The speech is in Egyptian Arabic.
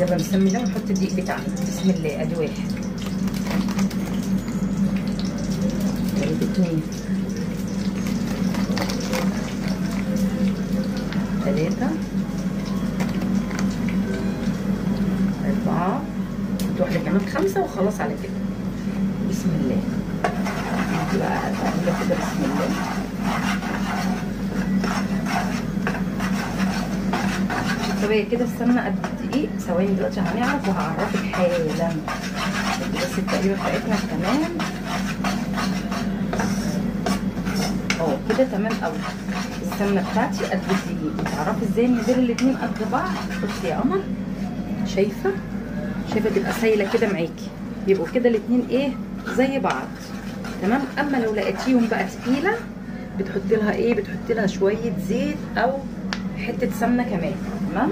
يلا بسم الله ونحط الدقيق بتاعنا. بسم الله. ادي واحد، ادي 2، 3، 4، واحدة كمان 5، وخلاص على كده. بسم الله. بقى كده بسم الله. طب هي كده السمنة قد الدقيق. ثواني دلوقتي هنعرف وهعرفك حالا. بس التقليبه بتاعتنا تمام اهو كده تمام قوي. السمنة بتاعتي قد الدقيق. تعرفي ازاي ان دول الاتنين قد بعض؟ بصي يا قمر، شايفه تبقى سايله كده معاكي، يبقوا كده الاتنين ايه زي بعض تمام. اما لو لقيتيهم بقى تقيلة بتحطي لها ايه، بتحطي لها شوية زيت او حتة سمنه كمان تمام.